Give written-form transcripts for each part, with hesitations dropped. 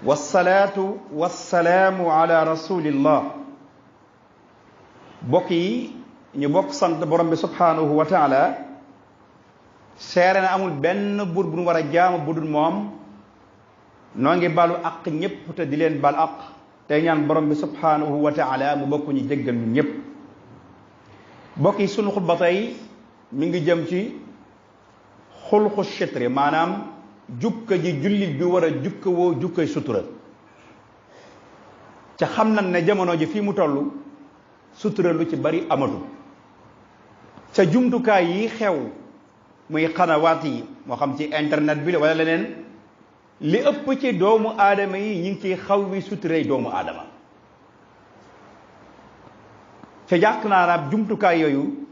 wasalaatu wasalaamu ala rasulillah. bokk yi ñu bokk sant borom bi subhanahu wa taala seere na amul benn buur bu ñu war a jaamu budul moom. noo ngi balu aq ñëpp te di leen bal aq tey ñaan borom bi subhanahu wa taala mu bokk ñu jéggal ñun ñëpp. bokk yi sunu xutba tey mi ngi jëm ci xulqu chitri, maanaam jukka ji jullit bi war a jukka woo jukkay sutura. ca xam nañ ne jamono ji fii mu toll sutura lu ci bari amatu. ca jumtukaay yi xew muy xanawaat yi moo xam ci internet bi la wala leneen, li ëpp ci doomu aadama yi ñu ngi ciy xaw wi suturay doomu aadama. ca jàpp naa naab jumtukaay yooyu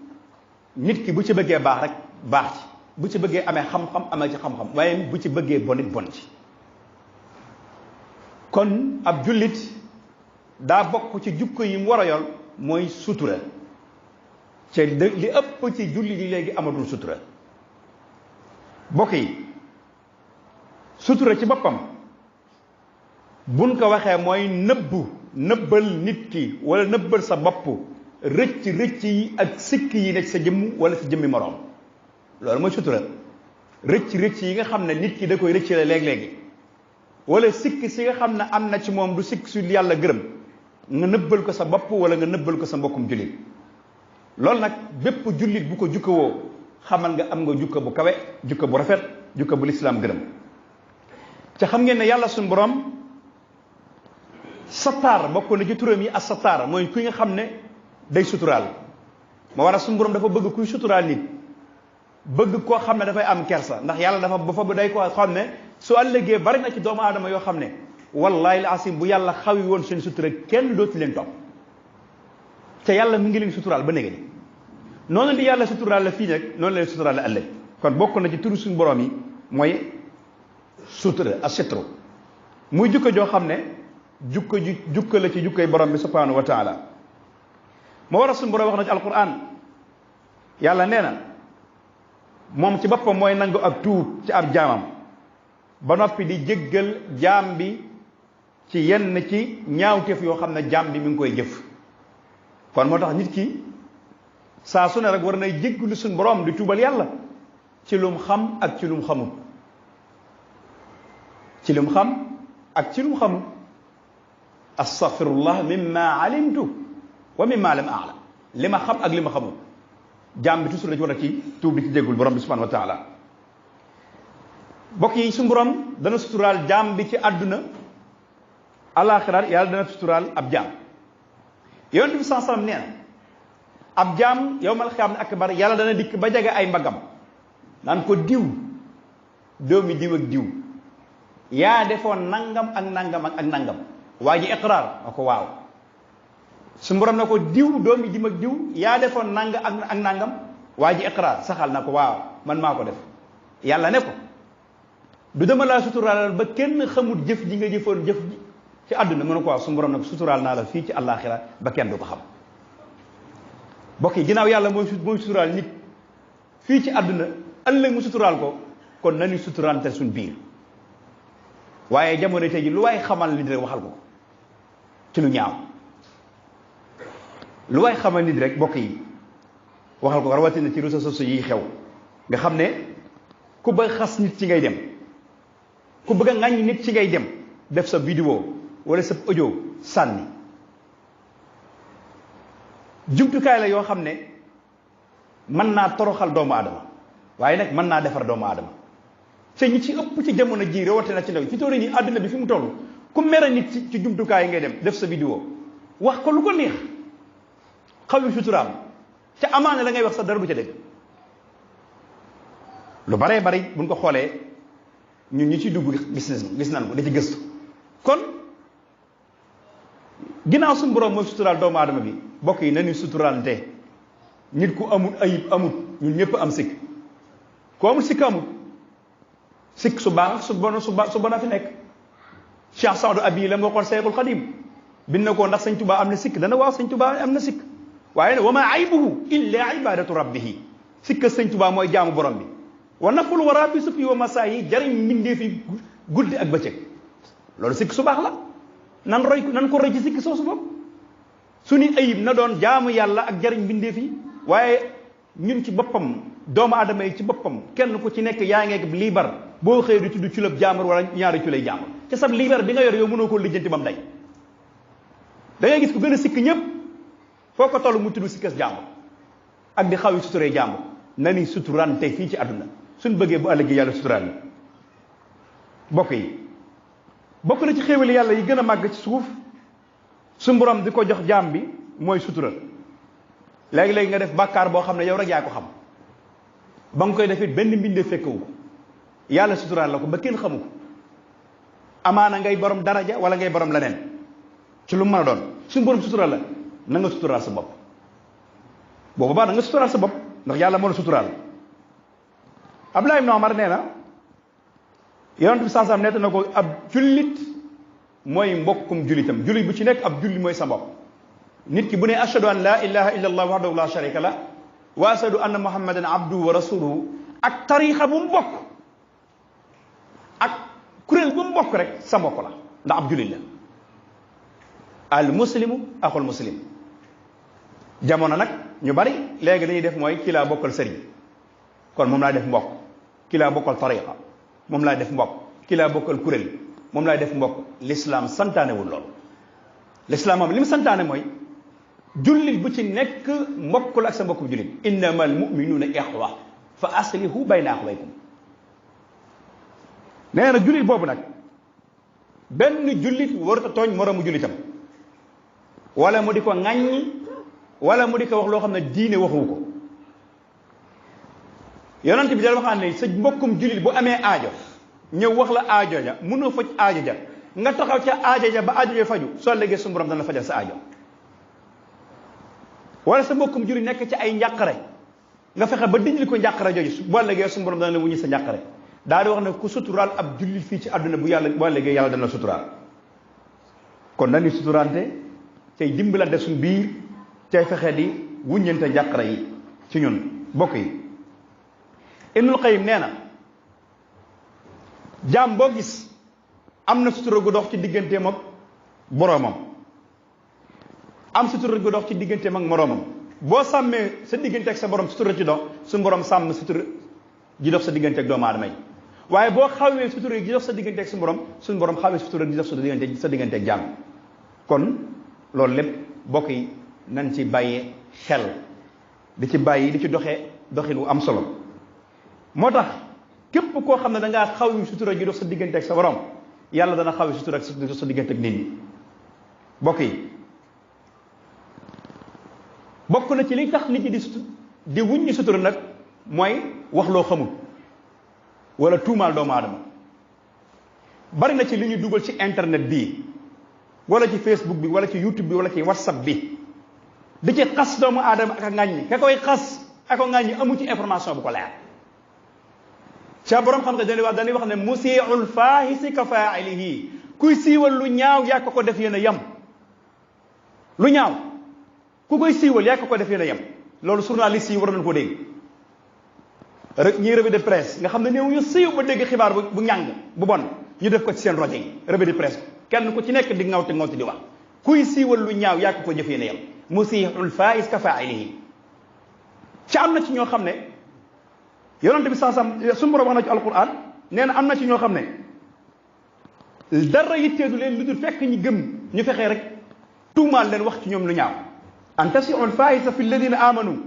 nit ki bu ci bëggee baax rek baax ci, bu ci bëggee amee xam-xam amee ci xam-xam, waaye bu ci bëggee bonit bon ci. kon ab jullit daa bokk ci jukko yi mu war a yor mooy sutura. ca li ëpp ci jullit yi léegi amatul sutura. bokk yi sutura ci boppam buñ ko waxee mooy nëbbal nit ki wala nëbbal sa bopp rëcc yi ak sikk yi nekk sa jëmm wala sa jëmmi moroom. loolu mooy sutura. rëcc yi nga xam ne nit ki da koy rëccale léeg-léegi wala sikk si nga xam ne am na ci moom du sikk su yàlla gërëm nga nëbbal ko sa bopp wala nga nëbbal ko sa mbokkum jullit. loolu nag bépp jullit bu ko jukka woo xamal nga am nga jukka bu kawe, jukka bu rafet, jukka bu lislaam gërëm. ca xam ngeen ne yàlla suñu borom sataar bokk na ci turam yi as sataar mooy ki nga xam ne day suturaal. moo war a suñu borom dafa bëgg kuy suturaal nit, bëgg koo xam ne dafay am kersa, ndax yàlla dafa ba fa day koo xam ne su ëllëgee bari na ci doomu aadama yoo xam ne wallahi al asim bu yàlla xawi woon seen sutura kenn dootu leen topp. te yàlla mi ngi leen suturaal ba léegi noonu di yàlla suturaal la fii nag noonu la leen suturaal la ëllëg. kon bokk na ci turu suñu borom yi mooy sutura as-sitru, muy jukko joo xam ne jukko la ci jukkoy borom bi subhanahu wa taala. moo war a suñu borom wax na ci alquran, yàlla nee na moom ci boppam mooy nangu ak tuub ci ab jaamam ba noppi di jéggal jaam bi ci yenn ci ñaawteef yoo xam ne jaam bi mi ngi koy jëf. kon moo tax nit ki saa su ne rek war nay jéggalu suñu borom di tuubal yàlla ci lum xam ak ci lum xamul. ci lum xam ak ci lum xamul. astaghfirullah mimma alimtu wa mimma lam a'lam, li ma xam ak li ma xamul. jaam bi toujours la ci war a ci tuub di ci jéggul borom bi subhanahu wa taala. bokk yi suñu borom dana suturaal jaam bi ci àdduna, alaxiraat yàlla dana suturaal ab jaam. yonent bi sallallahu alayhi wasallam nee na ab jaam yawmal qiyaama akbar yàlla dana dikk ba jege ay mbagam naan ko diw doomi diw ak diw yaa defoon nangam ak nangam ak nangam. waa ji iqraar na ko waaw. su borom na ko diw doomi diw ak diw yaa defoon nanga ak nangam. waa ji iqraar saxal na ko waaw man maa ko def. yàlla ne ko du dama laa suturaal ba kenn xamul jëf ji nga jëfoon jëf ji ci àdduna. mu ne ko waaw su borom na ko suturaal naa la fii ci àllaaxira ba kenn du ko xam. bokk yi ginnaaw yàlla mooy suturaal nit fii ci àdduna ëllëg mu suturaal ko, kon nañu suturaalante suñ biir. waaye jamono tey ji lu waay xamal nit rek waxal ko ci lu ñaaw. lu waay xamal nit rek bokk yi waxal ko, rawatina ci réseaux sociaux yi xew nga xam ne ku bëgg xas nit ci ngay dem, ku bëgg a ŋàññ nit ci ngay dem def sa vidéo wala sa audio sànni. jumtukaay la yoo xam ne mën naa toroxal doomu aadama waaye nag mën naa defar doomu aadama. te ñi ci ëpp ci jamono ji rawatina ci ndaw fi toll nii àdduna bi fi mu toll ku mere nit ci jumtukaay yi ngay dem def sa vidéo wax ko lu ko neex xaw yu suturaam te amaana la ngay wax sa dara du ca dégg. lu baree bari buñ ko xoolee ñun ñi ci dugg gis nañ ko da ci gëstu. kon ginnaaw suñu borom mooy suturaal doomu aadama bi bokk yi nañu suturaalante. nit ku amul ayib amut, ñun ñëpp am sikk. ku amul sikk amut. sikk su baax su bon a fi nekk. Cheikh Saadu Abi la moo xoon Seexul Xadim bind na ko ndax sëñ Tuubaa am na sikk dana waaw sëñ Tuubaa am na sikk waaye nag wa maa aybuhu illa ibadatu rabbihi. sikk sëñ Tuubaa mooy jaamu borom bi. wa naful wara bi subhi wa masaa yi jariñ mbindee fi guddi ak bëccëg. loolu sikk su baax la nan ko roy ci sikk soosu bopp suñu ayib na doon jaamu yàlla ak jariñ mbindeef yi waaye ñun ci boppam doomu aadama yi ci boppam kenn ku ci nekk yaa ngeeg liibar boo xëyee du tudd culab jaamur wala ñaari culay jaamur te sab liibar bi nga yor yow mënoo koo lijjanti ba mu day da ngay gis ku gën a sikk ñëpp foo ko toll mu tudd sikkas jaamur ak di xaw yi suturee jaamur na ni suturante fii ci àdduna suñ bëggee bu ëllëgee yàlla suturaan yi bokk yi bokk na ci xéewali yàlla yi gën a màgg ci suuf suñ borom di ko jox jaam bi mooy sutura léegi-léegi nga def bàkkaar boo xam ne yow rek yaa ko xam ba nga koy def it benn mbindee fekkewu ko yàlla suturaan la ko ba kenn xamu ko amaana ngay borom daraja wala ngay borom leneen ci lu mu mën a doon suñ borom sutura la na nga suturaal sa bopp boobu baax na nga suturaal sa bopp ndax yàlla moo la suturaal Abdullah ibn Omar nee na yonent bi sansam nett na ko ab jullit mooy mbokkum jullitam jullit bu ci nekk ab jullit mooy sa mbokk nit ki bu ne ashhadu an la ilaha illa allah wahdahu la sharika la wa ashhadu anna muhammadan abduhu wa rasuluhu ak tarixa bu mu bokk ak kuréel bu mu bokk rek sa mbokk la ndax ab jullit la al muslimu axul muslim jamono nag ñu bari léegi dañuy def mooy kii laa bokkal sëriñ kon moom laa def mbokk kii laa bokkal tariqa moom laa def mbokk kii laa bokkal kuréel moom laa def mbokk l'islam santaanewul loolu l'islam moom li mu santaane mooy jullit bu ci nekk mbokk la ak sa mbokku jullit innama al muminuuna ixwa fa aslihu bayna axwaykum nee na jullit boobu nag benn jullit warut a tooñ moroomu jullitam wala mu di ko ŋàññi wala mu di ko wax loo xam ne diine waxu ko yonent bi dal waxaan ne sa mbokkum jullit bu amee aajo ñëw wax la aajo ja mënoo faj aajo ja nga taxaw ca aajo ja ba aajo ja faju soo léegi suñu borom dana la fajal sa aajo wala sa mbokkum jullit nekk ci ay njàqare nga fexe ba dindil ko njàqare jooju boo léegi suñu borom dana la wuññi sa njàqare daal di wax ne ku suturaal ab jullit fii ci àdduna bu yàlla boo léegi yàlla dana la suturaal kon nañu suturante cay dimbalante suñ biir cay fexe di wuññante njàqare yi ci ñun bokk yi Ibnul Qayyim nee na jaam boo gis am na sutura gu dox ci digganteem ak boroomam am sutura gu dox ci digganteem ak moroomam boo sàmmee sa diggante ak sa borom sutura ci dox suñu borom sàmm sutura ji dox sa diggante ak doomu aadama yi waaye boo xawee sutura ji dox sa diggante ak suñu borom xawee sutura ji dox sa diggante ak jaam kon loolu lépp bokk yi nañ ci bàyyee xel di ci bàyyi di ci doxee doxin wu am solo moo tax képp koo xam ne da ngaa xaw yu sutura ji dox sa diggante ak sa borom yàlla dana xaw yu sutura ak sa diggante ak nit ñi bokk yi bokk na ci li tax nit ñi di wuññi sutura nag mooy wax loo xamul wala tuumaal doomu aadama bari na ci li ñuy dugal ci internet bii wala ci Facebook bi wala ci YouTube bi wala ci WhatsApp bi di ci xas doomu aadama ak a ŋàññi ka koy xas ak a ŋàññi amu ci information bu ko leer ca borom xam nga dañuy wax ne musii'ul faahisi ka faa'ilihi kuy siiwal lu ñaaw yaa ko def yéen a yem lu ñaaw ku koy siiwal yaa ko def yéen a yem loolu journaliste yi war nañu ko dégg rek ñii revue de presse nga xam ne néew ñu siiw ba dégg xibaar bu ñàng bu bon ñu def ko ci seen rajo yi revue de presse kenn ku ci nekk di ngawti di wax kuy siiwal lu ñaaw yaa ko jëf yéen a yem musii'ul faahisi ka faa'ilihi ci am na ci ñoo xam ne yonent bi sansam suñu borom wax na ci alquran nee na am na ci ñoo xam ne dara yitteedu leen lu dul fekk ñi gëm ñu fexee rek tuumaal leen wax ci ñoom lu ñaaw an tasiu lfaahisa fi alladina amanu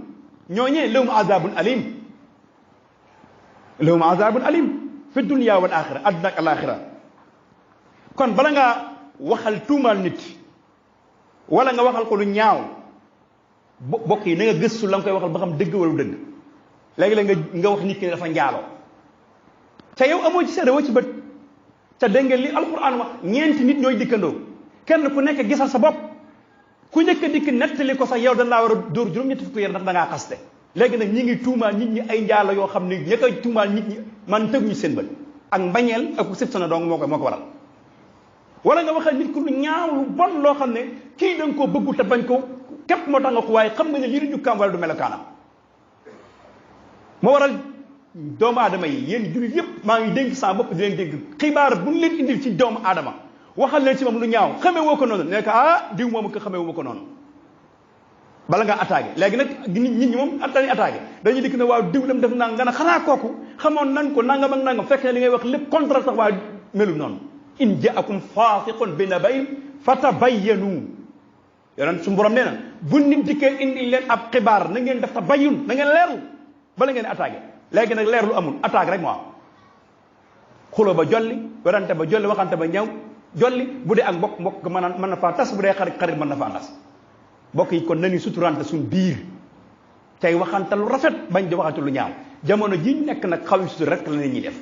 ñooñee lahum azabun alim fi dunya wal axira adduna ak alaxira kon bala ngaa waxal tuumaal nit wala nga waxal ko lu ñaaw bokk yi na nga gëstu la nga koy waxal ba xam dëgg wala dëgg léegi-léeg nga wax nit ki ne dafa njaaloo te yow amoo ci seede woo ci bët te dégg ngeen li alquran wax ñeenti nit ñooy dikkandoo kenn ku nekk gisal sa bopp ku njëkk a dikk nettali ko sax yow dañ laa war a dóor juróom-ñetti fukki yar ndax da ngaa xaste léegi nag ñi ngi tuumaal nit ñi ay njaalo yoo xam ne ña koy tuumaal nit ñi man tëguñu seen bët ak mbañeel ak sib sana dong moo ko waral wala nga waxal nit ku lu ñaaw lu bon loo xam ne kii da nga koo bëggu te bañ ko képp moo tax nga ko waaye xam nga ne lii du jukkaam wala du melokaanam moo waral doomu aadama yi yéen jullit yépp maa ngi dénk sama bopp di leen dégg xibaar bu ñu leen indil ci doomu aadama waxal leen ci moom lu ñaaw xamee woo ko noonu ne ko ah diw moomu ko xamee wu ma ko noonu bala nga attaqué léegi nag nit ñi moom dañuy attaqué dañuy dikk ne waaw diw lam def naa nga ne xanaa kooku xamoon nañ ko nangam ak nangam fekk ne li ngay wax lépp contre sax waaye melul noonu in jaakum faasiqun bi nabayin fatabayyanu yonent su borom nee na bu nit dikkee indi leen ab xibaar na ngeen def tabayyun na ngeen leerlu bala ngeen attaqué léegi nag leerlu amul attaque rek moo am xulo ba jolli werante ba jolli waxante ba ñëw jolli bu dee ak mbokk mën na faa tas bu dee xarit mën na faa tas mbokk yi kon nañu suturante suñ biir tey waxante lu rafet bañ di waxante lu ñaaw jamono ji nekk nag xaw yi sutur rek la nit ñi def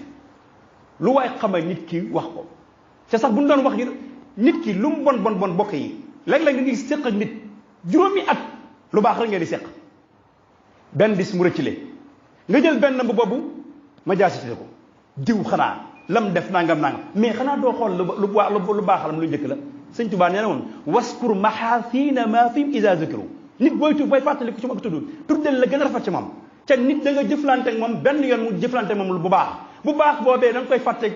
lu waay xamal nit ki wax ko te sax bu ñu doon wax nit ki lu mu bon mbokk yi léeg-léeg nga ngi séq ak nit juróomi at lu baax rek ngeen di séq benn bis mu rëccile nga jël benn bu boobu ma jaasite ko diw xanaa lam def nangam mais xanaa doo xool lu baaxalam lu njëkk la sëñ Tuubaa nee na woon waskur maxaasina ma fim isa zikiru nit booy tuub booy fàttaliku ci moom ak tuddal la gën a rafet ci moom te nit da nga jëflante ak moom benn yoon mu jëflante moom bu baax boobee da nga koy fàtte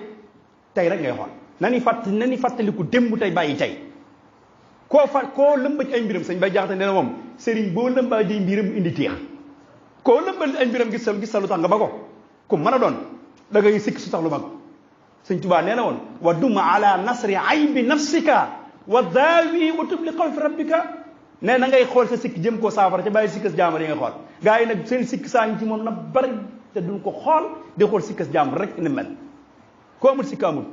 tey rek ngay xool nani fàttaliku démb tey bàyyi tey koo lëmbaj ay mbiram sëñ bay jaxate nee na moom sëriñ boo lëmbaa di mbiram indi téex koo lëmbal ay mbiram gis sa lu tax nga ba ko ku mën a doon da ngay sikk su tax lu mag sëñ Tuubaa nee na woon wa duma ala nasri aybi nafsika wa daawi wa tub li xawfi rabbika ne na ngay xool sa sikk jëm koo saafara ca bàyyi sikkas jaamar yi nga xool gars yi nag seen sikk saa ngi ci moom na bari te duñ ko xool di xool sikkas jaamar rek ni mel ko amul sikk amul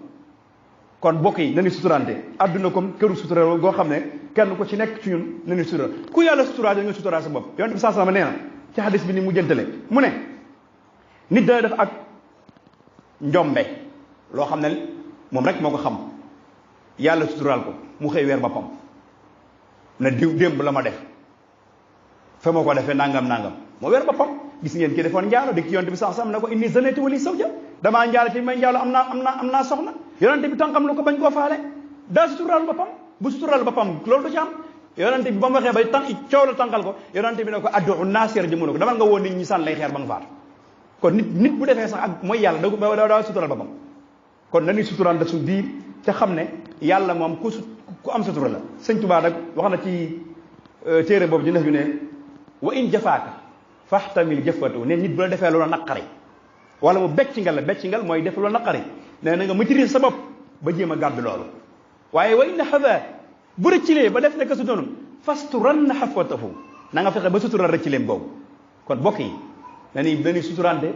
kon bokk yi nañu suturante adduna comme këru sutura goo xam ne kenn ko ci nekk ci ñun nañu sutura ku yàlla suturaal nga suturaal sa bopp yonent bi saa sallam nee na ci hadis bi ni mu jëntale mu ne nit dana def ak njombe loo xam ne moom rek moo ko xam yàlla suturaal ko mu xëy weer boppam na diw démb la ma def fa ma ko defee nangam moo weer boppam gis ngeen ki defoon njaalo di ki yonent bi sax na ko inni zanaytu wali sawja damaa njaalo te may njaalo am naa soxna yonent bi tànkam lu ko bañ koo faale daa suturaal boppam bu suturaal boppam loolu du ci am yonent bi ba mu waxee bay coow la tànkal ko yonent bi ne ko addu naasir ji mu ne ko damal nga woon nit ñi sànni lay xeer ba nga faatu kon nit bu defee sax ak mooy yàlla daa suturaal boppam kon nañuy suturaal da su biir te xam ne yàlla moom ku am sutura la sëñ Tuubaa nag wax na ci téere boobu dina fi ne wa in jafaaka faxtamil jëfatu ne nit bu la defee loola naqari wala mu beccingal mooy def loola naqari ne na nga maîtriser sa bopp ba jéem a gàddu loolu waaye wa in xafa bu rëccilee ba def nekk su doonum fasturan xafwatahu na nga fexe ba sutural rëccileem boobu kon bokk yi dañuy suturante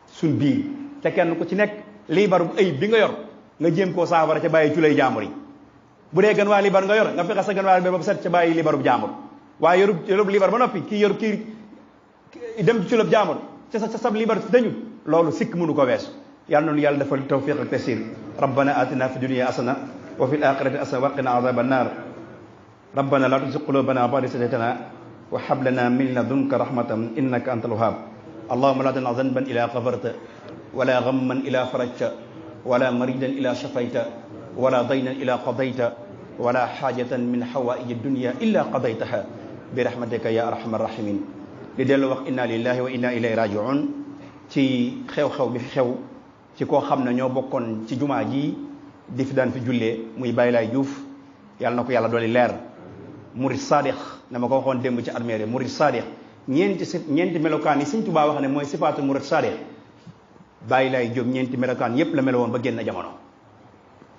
suñ biir te kenn ku ci nekk liibaru ayib bi nga yor nga jéem koo saafara ca bàyyi culay jaamur yi bu dee gën waa liibar nga yor nga fexe sa gën waa liibar ba set ca bàyyi liibaru jaamur waaye yorub liibar ba noppi kii dem ci culab jaamur ca sa sab liibar dañu loolu sikk mënu ko weesu yàlla noonu yàlla defal tawfiq ak tasir rabbana atina fi dunya asana wa fil akhirati asana wa qina adhaban nar rabbana la tuzigh qulubana ba'da idh hadaytana wa hab lana min ladunka rahmatan innaka antal wahhab allahumma la tad'a dhanban illa ghafarta wala ghamman illa farajta wala maridan illa shafayta wala daynan illa qadayta wala hajatan min hawaiji dunya illa qadaytaha bi rahmatika ya arhamar rahimin di dellu wax inna lillahi wa inna ilayhi raji'un ci xew-xew bi fi xew ci koo xam ne ñoo bokkoon ci jumaa ji di fi daan fi jullee muy Baye Laye Diouf yàlla na ko yàlla dooli leer murid sadix na ma ko waxoon démb ci armeere murid sadix ñeenti melokaan yi Sëñ Tuubaa wax ne mooy sifaatu murid sadix Baye Laye Diouf ñeenti melokaan yépp la melo woon ba génn jamono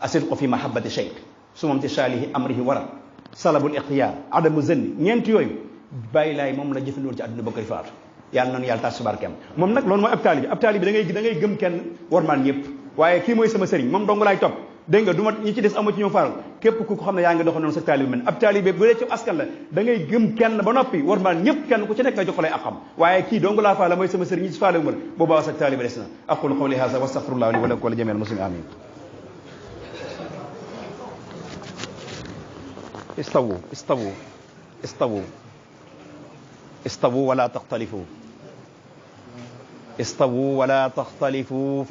asidqu fi mahabbati cheikh sumam ci saalihi amrihi wara salabul ixtiyaar adamu zenni ñeenti yooyu Baye Laye moom la jëfandoon ci àdduna ba koy faatu yàlla noonu yàlla tas si barkeem moom nag loolu mooy ab taalibi da ngay gëm kenn warmaan ñëpp waaye kii mooy sama sëriñ moom dong laay topp dégg nga du ma ñi ci des amu ci ñoom faral képp ku ko xam ne yaa ngi doxal noonu sa taalibi man ab taalibi bu dee ci askan la da ngay gëm kenn ba noppi warmaan ñëpp kenn ku ci nekk nga jox ko lay akam waaye kii dong laa faala mooy sama sëriñ ñi ci faale mën boobaa sa taalibi des na aqulu qawli hadha wa astaghfirullah li wa lakum wa li jami'il muslimin amin استووا ولا تختلفوا